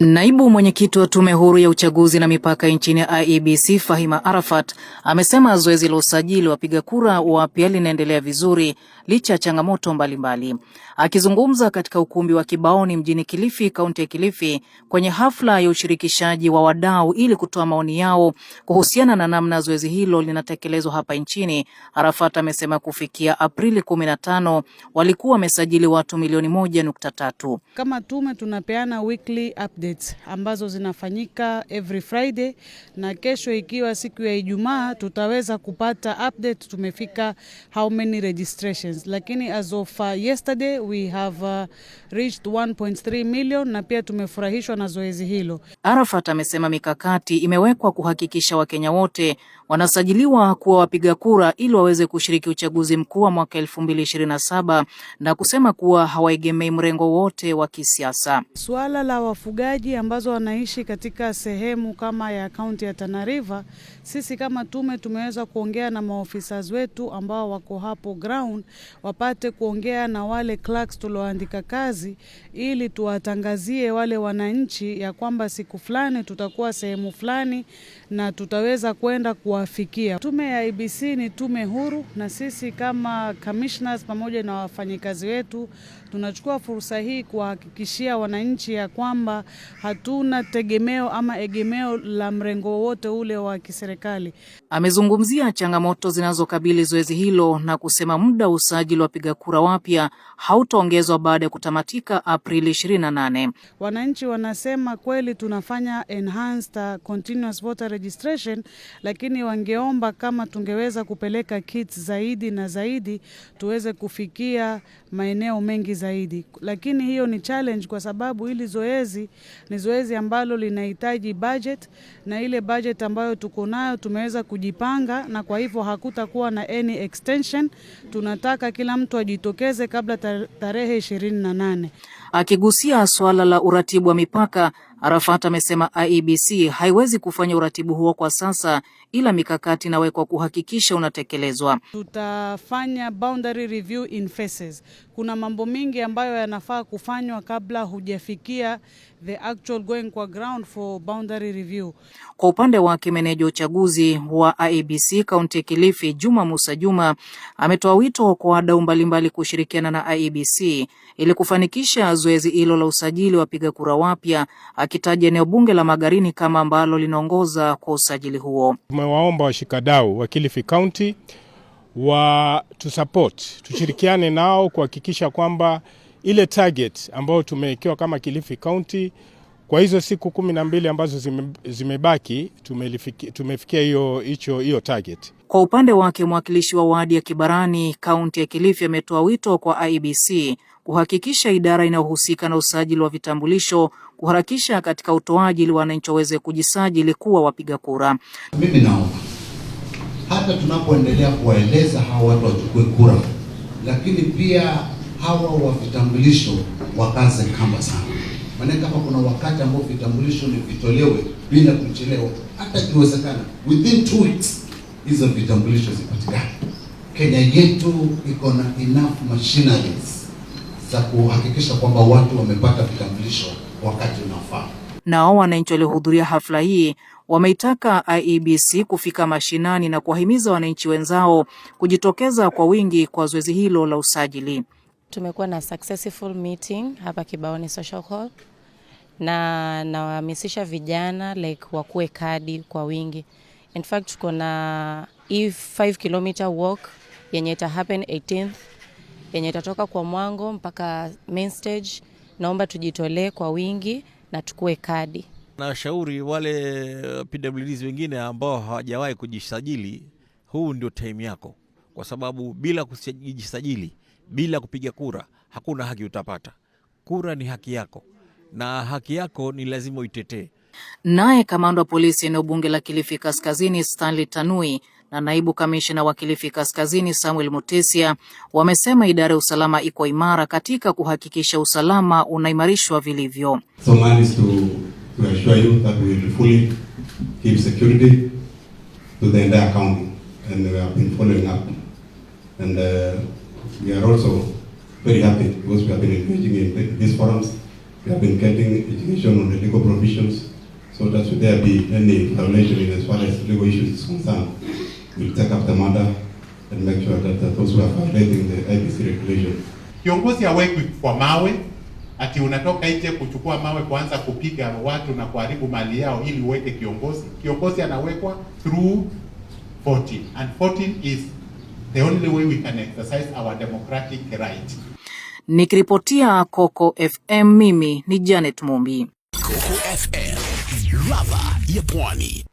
Naibu mwenyekiti wa Tume Huru ya Uchaguzi na Mipaka nchini IEBC, Fahima Arafat, amesema zoezi la usajili wa wapiga kura wapya linaendelea vizuri licha ya changamoto mbalimbali. Akizungumza katika ukumbi wa Kibaoni mjini Kilifi, kaunti ya Kilifi, kwenye hafla ya ushirikishaji wa wadau ili kutoa maoni yao kuhusiana na namna zoezi hilo linatekelezwa hapa nchini, Arafat amesema kufikia Aprili 15 walikuwa wamesajili watu milioni 1.3. Kama tume tunapeana weekly updates ambazo zinafanyika every Friday, na kesho ikiwa siku ya Ijumaa tutaweza kupata update tumefika how many registrations, lakini as of yesterday we have reached 1.3 million na pia tumefurahishwa na zoezi hilo. Arafat amesema mikakati imewekwa kuhakikisha Wakenya wote wanasajiliwa kuwa wapiga kura ili waweze kushiriki uchaguzi mkuu wa mwaka 2027 na kusema kuwa hawaegemei mrengo wote wa kisiasa. Suala la wafugaji ambazo wanaishi katika sehemu kama ya kaunti ya Tana River, sisi kama tume tumeweza kuongea na maofisa wetu ambao wako hapo ground, wapate kuongea na wale clerks tulioandika kazi, ili tuwatangazie wale wananchi ya kwamba siku fulani tutakuwa sehemu fulani na tutaweza kwenda kuwafikia. Tume ya IEBC ni tume huru, na sisi kama commissioners pamoja na wafanyikazi wetu tunachukua fursa hii kuwahakikishia wananchi ya kwamba hatuna tegemeo ama egemeo la mrengo wowote ule wa kiserikali. Amezungumzia changamoto zinazokabili zoezi hilo na kusema muda wa usajili wa wapiga kura wapya hautaongezwa baada ya kutamatika Aprili 28. Wananchi wanasema kweli tunafanya enhanced continuous voter registration, lakini wangeomba kama tungeweza kupeleka kits zaidi na zaidi tuweze kufikia maeneo mengi zaidi, lakini hiyo ni challenge kwa sababu hili zoezi ni zoezi ambalo linahitaji budget, na ile budget ambayo tuko nayo tumeweza kujipanga, na kwa hivyo hakutakuwa na any extension. Tunataka kila mtu ajitokeze kabla tarehe 28. Akigusia suala la uratibu wa mipaka, Arafat amesema IEBC haiwezi kufanya uratibu huo kwa sasa, ila mikakati inawekwa kuhakikisha unatekelezwa. Tutafanya boundary review in phases. Kuna mambo mingi ambayo yanafaa kufanywa kabla hujafikia the actual going kwa ground for boundary review. Kwa upande wake, meneja uchaguzi wa IEBC kaunti ya Kilifi, Juma Musa Juma, ametoa wito kwa wadau mbalimbali kushirikiana na IEBC ili kufanikisha zoezi hilo la usajili wa wapiga kura wapya, akitaja eneo bunge la Magarini kama ambalo linaongoza kwa usajili huo. Tumewaomba washikadau wa Kilifi County wa tusupport, tushirikiane nao kuhakikisha kwamba ile target ambayo tumewekewa kama Kilifi County kwa hizo siku 12 ambazo zimebaki tumefikia hiyo target. Kwa upande wake, mwakilishi wa wadi ya Kibarani kaunti ya Kilifi ametoa wito kwa IEBC kuhakikisha idara inayohusika na usajili wa vitambulisho kuharakisha katika utoaji ili wananchi waweze kujisajili kuwa wapiga kura. Mimi naomba hata tunapoendelea kuwaeleza hawa watu wachukue kura, lakini pia hawa wa vitambulisho wakaze kamba sana, maana kama kuna wakati ambao vitambulisho ni vitolewe bila kuchelewa, hata ikiwezekana within 2 weeks hizo vitambulisho zipatikane. Kenya yetu iko na enough machineries za kuhakikisha kwamba watu wamepata vitambulisho wakati unaofaa. Nao wananchi waliohudhuria hafla hii wameitaka IEBC kufika mashinani na kuwahimiza wananchi wenzao kujitokeza kwa wingi kwa zoezi hilo la usajili. Tumekuwa na successful meeting hapa Kibaoni Social Hall na nawahamasisha vijana like wakuwe kadi kwa wingi. In fact, tuko na hii 5 km walk yenye ita happen 18th, yenye itatoka kwa Mwango mpaka main stage. Naomba tujitolee kwa wingi na tukue kadi. Nashauri wale PWDs wengine ambao hawajawahi kujisajili, huu ndio time yako, kwa sababu bila kujisajili, bila kupiga kura, hakuna haki utapata. Kura ni haki yako na haki yako ni lazima uitetee. Naye kamanda wa polisi eneo bunge la Kilifi Kaskazini, Stanley Tanui, na naibu kamishna wa Kilifi Kaskazini, Samuel Mutesia, wamesema idara ya usalama iko imara katika kuhakikisha usalama unaimarishwa vilivyo. So mine is to assure you that we will fully give security to the entire county, and we have been following up. And we are also very happy because we have been engaging in these forums. We have been getting education on the legal provisions, so that should there be any violation in as far as legal issues is concerned, we'll take up the matter and make sure that those who are violating the IEBC regulation. Kiongozi hawekwi kwa mawe, ati unatoka nje kuchukua mawe kuanza kupiga watu na kuharibu mali yao ili uweke kiongozi. Kiongozi anawekwa through voting, and voting is the only way we can exercise our democratic right. Nikiripotia Coco FM, mimi ni Janet Mumbi. Coco FM, ladha ya Pwani.